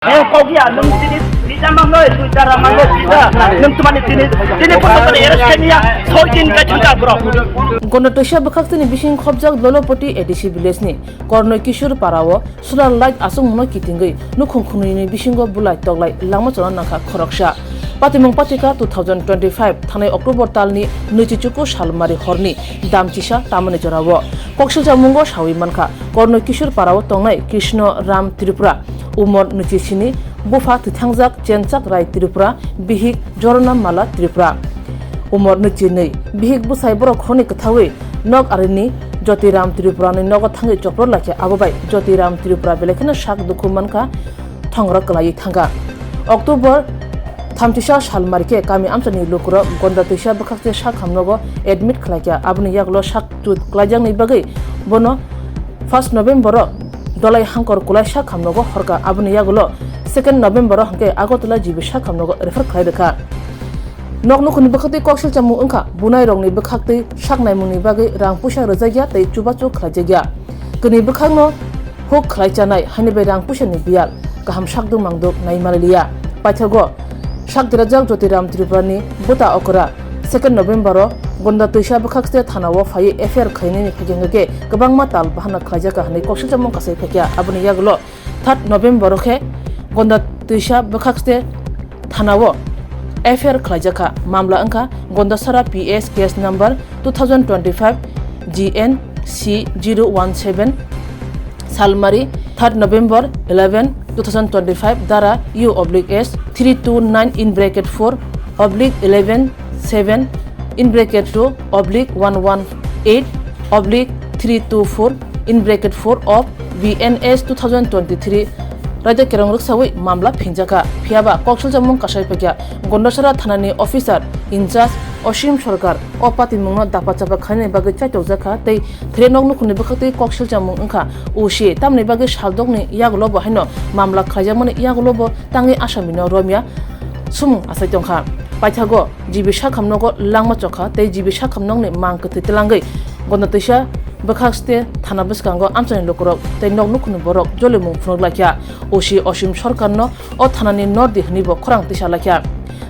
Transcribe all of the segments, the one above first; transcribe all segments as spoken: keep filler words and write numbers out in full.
Nwng kok ya, nwng tini visa mangnoi, twi chara mangnoi, visa, nwng twmani tini, tini photo tini arrest khaimya, soi din kai thangka borok. Gonda twisa bwkhaktwini bising khobjak Lolopoti A D C village ni Kornoi Kishore para o solar light achukmungno kitingwi nukhung khunui ni bisingo bulai toklai langma chona nangkha khoroksa. Patimung patika two thousand twenty-five thanai October talni nwichichuku salmari horni dam chisa tamani jorao. Koksilchamungo sawi mankha, Kornoi Kishore para o tongnai Krishna Ram Tripura, umor nwichi sini, bupha twithangjak Chenchak Rai Tripura, bihik Jorona Mala Tripura. Umor nwichi nwi, bihik bwsai borok hwnwi kwthawi nok arini Jyoti Ram Tripura ni nogo thangwi chopro laikha, abo bai Jyoti Ram Tripura belai kheno sak dukhu mankha, thongra kwlaiwi thangkha. October thamchisa salmari khe kami amchaini lukurok Gonda twisa bwkhakse sak hamnogo admit khlaikha, aboni yagulo sak chut kwlaijakni bagwi bono first November o Dolai Hangkor Kulai sak hamnogo horkha, aboni yagulo second November o hwnkhe Agartala G B sak hamnogo refer khlai rwkha. Nok nukhungni bwkhaktwi koksilchamung wngkha, bunai rokni bwkhaktwi sak naimungni bagwi rang puisa rwjakya tei chubachu khlaijakya. Kwnwi bwkhakno huk khlai chanai haini bai rang puisani biyal kaham sakduk mangduk nai manliya. Paithago sak derajak Jyoti Ram Tripurani bwta okra second November o Gonda twisa bwkhakste thana o phaiwi F I R khainani phaikhe hwnkhe kwbangma tal bahana khlaijakha hwnwi koksilchamung kasai phaikha. Aboni yagulo third November o khe Gonda twisa bwkhakste thana o F I R khlaijakha. Mamla wngkha Gondasara P S case number two thousand twenty-five G N C zero one seven, salmari third November eleven two thousand twenty-five, dara U oblique S three two nine in bracket four oblique eleven seven in bracket two oblique one one eight oblique three two four in bracket four of B N S two thousand twenty-three raida kerong rwksawi mamla phinjakha. Phiyaba koksilchamung kasai phaikha Gondasara thanani officer in charge Osim Sarkar o patimungno dapa chapa khainani bagwi chaitokjakha tei thre nok nukhungni bwkhaktwi koksilchamung wngkha O C, tamni bagwi saldokni yagulo bo haino mamla khlaijakmani yagulo bo tangwi asamino romya sumung achai tongkha. Paithago G B sakhamnogo langma chokha tei G B sakhamnokni mang kwthwi twlangwi Gonda twisa bwkhakste thana bwskango amchaini lukurok tei nok nukhungni borok jolimung phunuk laikha. O C Osim Sarkarno o thanani nordi hwnwi bo khorang tisa laikha.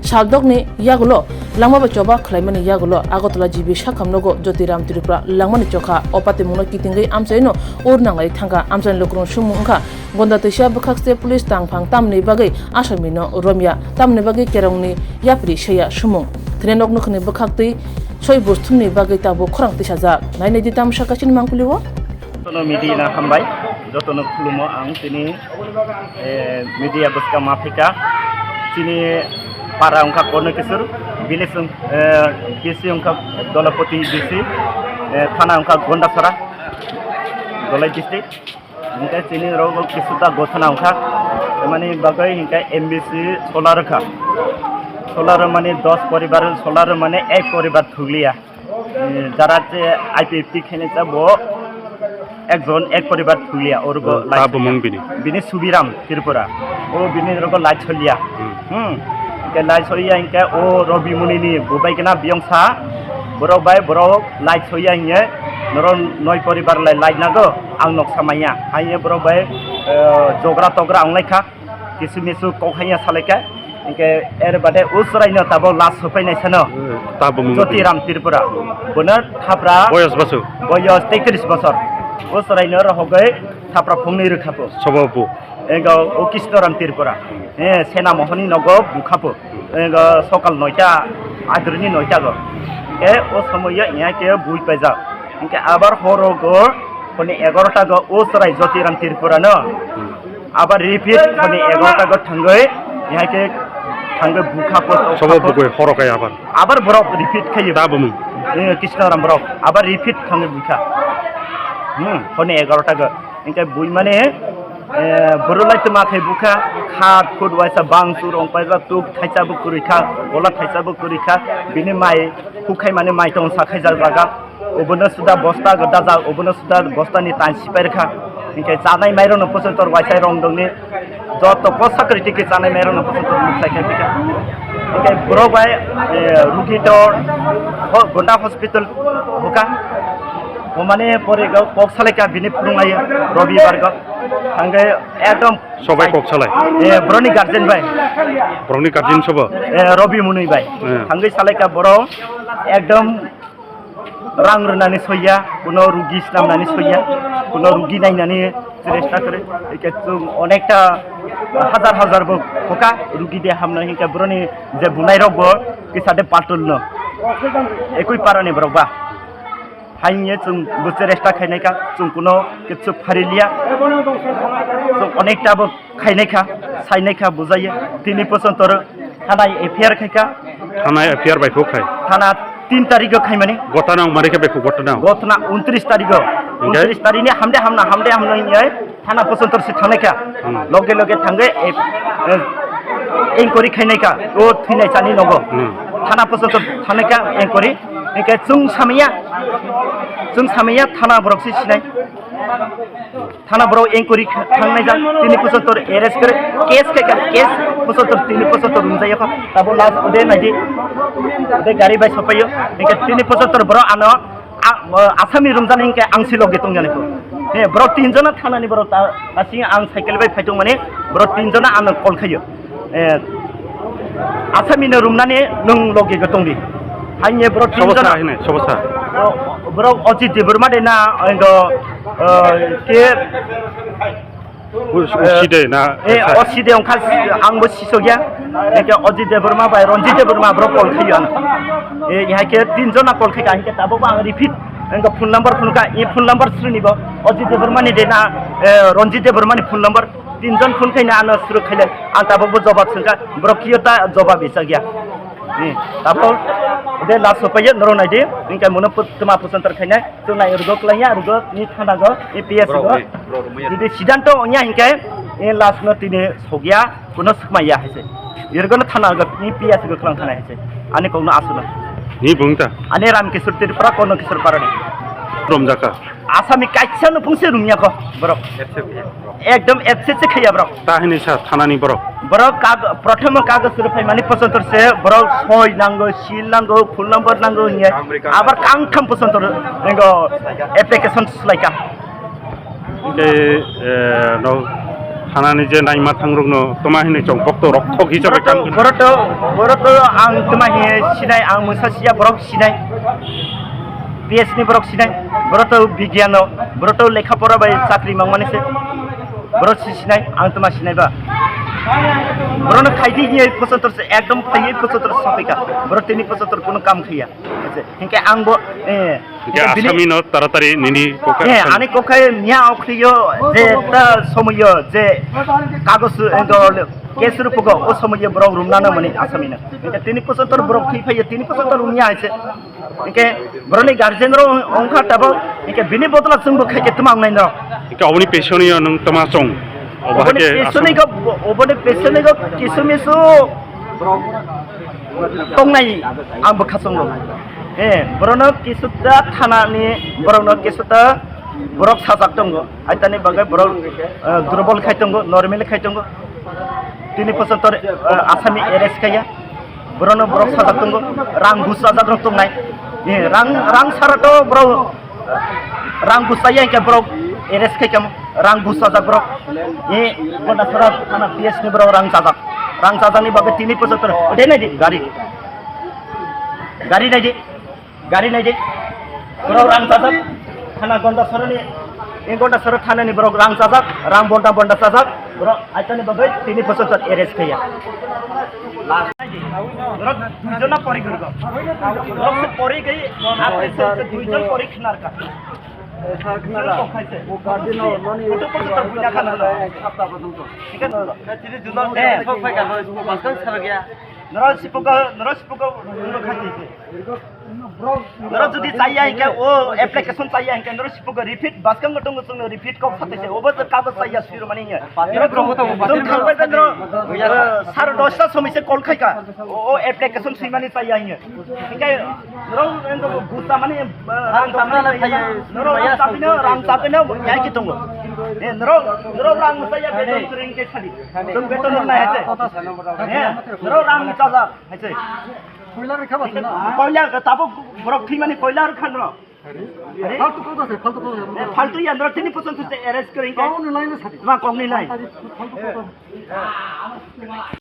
Saldokni yagulo langma bai choba khlaimani yagulo Agartala G B sakhamnogo Jyoti Ram Tripura langmani chokha. O patimungno kitingwi amchaino ur nanglai thangkha. Amchaini lukurokni sumung wngkha Gonda twisa bwkhakste police tangphang tamni bagwi asamino romya, tamni bagwi kerongni yapri seya sumung. Thwinai nok nukhungni bwkhaktwi soi busthumni bagwi tabuk khorang tisajak. Nainai di tamsa kaisini mangpili o. Jotono media no hambai, jotono khulumo ang tini, eh, media bwskang ma phika. Chini para wngkha Kornoi Kishore, village wng-, eh, P C wngkha Dolapoti D C, eh, thana wngkha Gondasara, Dolai district. Hingke chini rogo kisuta gothana wngkha, mani bagwi hingke M B C solar wngkha. Solar mani dos poribar, solar mani ek poribar thugliya. Eh, jara je I P F T khainai cha bo ekjon ek poribar thugliya, orugo. Hmm, light ta bumung bini? Bini Subiram Tripura. O bini rogo light soliya. Hmm. Hmm. Hingke light soliya hingke o Robi Munini bubai kena biyong sa. Borok bai borok light soliya hingye norok noi poribar lai light nago, ang noksa manya. Haiye borok bai, eh, jogra togra wnglaikha. Kisu misu kok haiya salaikha. Hingke er bade usraino tabok last sopai naisano. Eh, ta bumung Jyoti bini? Ram Tripura. Bono thapra. Boyos basu? Boyos teitris bosor. Usraino rohogoi thapra phungnwi rwkha po. Sobo bu? Ego o Krishna Ram Tripura. Eh, Sena Mohoni nogo bukha po. Ego sokal noita, adroni noita go. Eh, o somoyo iya ke bui paijak. Hingke abar horo go, honi egarota go o chwrai Jyoti Ram Tripura no. Hmm. Abar repeat honi egarota go thangoi, yaike thangoi bukha po, sobo bukha po. Bukoi horo kai abar. Abar borok repeat khayo. Da bumung. Eh, Krishna Ram borok. Abar repeat thangoi bukha. Hmm, honi egarota go. Hingke bui mane, eh, borok lai toma khai bukha, khat khut waisa bang chur ong paijak, tuk thaisa bo kwrwi kha, gola thaisa bo kwrwi kha, bini mai hukhai mane mai tong sa khaijak jaga. Obono suda bosta go dajak, obono suda bosta ni tan sipai rwkha. Hinkhe chanai mairokno pochontor waisai rong dongni joto posa kwrwi twi khe chanai mairokno pochontor mukhlai khai phaikha. Hinkhe borok bai, eh, rugi to ho-, Gonda hospital bukha. Bo mane pore go kok salai kha bini phunuk lai Robibar go. Hangke ekdom sobai kok salai. Eh, boroni guardian bai. Boroni guardian sobo? Eh, Robi Munui bai. Eh. Hangke salai ka boro ekdom rang rwnani soya, kuno rugi snamnani soya, kuno rugi nainani chesta kore. Eke chwng onekta hazar hazar bo hoka rugi de hamna hinke boroni je bunai rok bo kisa de patul no. Ekui parani borok ba. Hainye chwng bo chesta khainai ka, chwng kuno kitsuk phariliya. Chwng onekta bo khainai kha, sainai kha, bujaiye. Tini pochontor thanai F I R khai kha. Thanai F I R bai phuk khai. Thana tin tarikh o khaimani. Gotana wng mari khe bai phuk gotana. Gotana untris tarikh o. Hingke? Untris tarikh ni hamde hamna, hamde hamna hinye thana pochontor se thangnai kha. Hmm. Loge loge thangwi, eh, eh, inquiry khainai kha. O thwinai chani nogo. Hmm. Thana pochontor thangnai kha inquiry. Hingke chwng samaya, chwng samaya thana borok se sinai. Thana borok inquiry kha-, thangnai jak, tini pochontor arrest kore, case khe kha, case pochontor, tini pochontor rumjak yakho. Tabo last ode naidi, ode gari bai sopaio. Hingke tini pochontor borok ano, a, o, Asami rumjani hingke ang si loge tongjani kho. He, borok tinjona thanani borok ta, asing ang cycle bai phai tongmani, borok tinjona ano call khaio. Eh, Asami no rumnani nwng logi go tongdi. Hanye bro Sobo sa tinjon. Hine, sobo sa. O, bro Ojit Debbarma de na, endo, eh, ke, Us-, eh, usi de na, eh, sa. Osi de ongkha, ang bo sisogya. Eke Ojit Debbarma bai Ranjit Debbarma bro call khayo ano. Eh, ihai ke tinjon na call khaika, hingke tabok bo ang repeat. Endo phone number phone ka, i phone number srini bo. Ojit Debbarma ni de na, eh, Ranjit Debbarma ni phone number. Tinjon phone khaina ano suruk khaile, ang tabok bo jobab swngkha, borok kiyo ta jobab isakya. Ni, tabok de last sopaiye norok naidi, hingke mono put-, tuma pochontor khainai, chwng nai rugo klaiya, rugo ni thana go, ni P S go. Borok ni, borok ni. Jodi siddhanto onya hingke, e last no tini sogya, kuno swkmaiya haise. Irgo no thana go, ni P S go klang thana haise. Ani kok no asuna. Ni bung ta? Ani Ram Kishore Tripura, Kono Kishore Parani. Romjaka. Asami kaisa no phungse rumya ko borok. F C F. Ekdom F C C khaya borok. Ta hini sa thanani borok. Borok kag-, prothom kagoj rwphai mani pochontor se borok soi nango, seal nango, phone number nango hiye. Abar kangtham pochontor nango application sulaika. Tei, eh, no thanani je naima thangrokno toma hini chong bokto rok thok hisabe borok to, kam borok to, borok to ang toma hi sinai, ang mungsa siya borok sinai. P S ni borok sinai, borok to bigyan no, borok to lekha pora bai chakri mangmani se, borok si sinai, ang toma sinai ba. Borok no khaidi hiye pochontor se, ekdom khaiye pochontor sapika, borok tini pochontor kuno kam khaiya. Hingke ang bo, eh, hingke bini Asami no taratari nini kokha eh, ani kokha miya okhriyo je ta somoyo je kagos, eh, do, case rupugo, o somoyo borok rumna na mani Asami no. Hingke tini pochontor borok thwi phaiyo, tini pochontor rumya haise. Hingke boroni guardian ro ongkha tabo, hingke bini bodola chwngbo khaike tuma wngnai no. Hingke oboni pesoniyo nwng toma chong? Obo oboni hake pesoni Asami go, oboni pesoni go kisu misu tongnai ang bo khasongo. Eh, borokno kisuta thanani, borokno kisuta borok sajak tongo. Aitani bagwi borok, eh, durbol khai tongo, normal khai tongo. Tini pochontor, eh, Asami arrest khaiya. Borokno borok sajak tongo, rang gus sajak rok tongnai. Eh, rang, rang sara to borok rang gus chaya hingke borok arrest khai kamo, rang gus chajak borok. E, Gondasora thana P S ni borok rang chajak. Rang chajakni bagwi tini pochontor. Ode naidi, gari. Gari naidi. Gari naidi. Borok rang chajak. Thana Gondasorani, e, Gondasora thanani borok rang chajak, rang bonda bonda chajak. Borok aitani bagwi tini pochontor arrest khaiya. Borok duijon na pori gurgo. Borok se pori gai, apni se, se duijon pori khnar ka. Khnar ka. Kok khai se. O garden no, nani. Koto koto tar buina khana no. Ek hapta porjonto. Thik ase. Eh, kok khai ka, kok khai ka, kok khai ka. Noro sipuka, noro sipuka, noro khai se. Noro jodi chaya hingke, o application chaya hingke, noro sipugo repeat, baskang tongo chwngno repeat kok satese, obo je kagoj chaya siro mani hinge. Noro chwng, chwng thangbai bai noro, eh, sar dosta somoi se call khaika, o, o application swimani chaya hinge. Hingke noro endo gusa mani, eh, rang chapna lai chaya, noro rang chapino, rang chapino, yai ki tongo. Eh, noro, noro rang chaya beton kring ke sadi. Chwng beton rok nai hache. Eh, noro rang chajak. Haise. Koila rwkha ba chwngno? Koila, tabuk borok thwimani koila rwkha no. Are? Faltu kok ase, faltu kok ase. Eh, faltu ya, andro tini poson tu arrest kering. Kau ni line sari. Ma kong ni line. Faltu kok ase.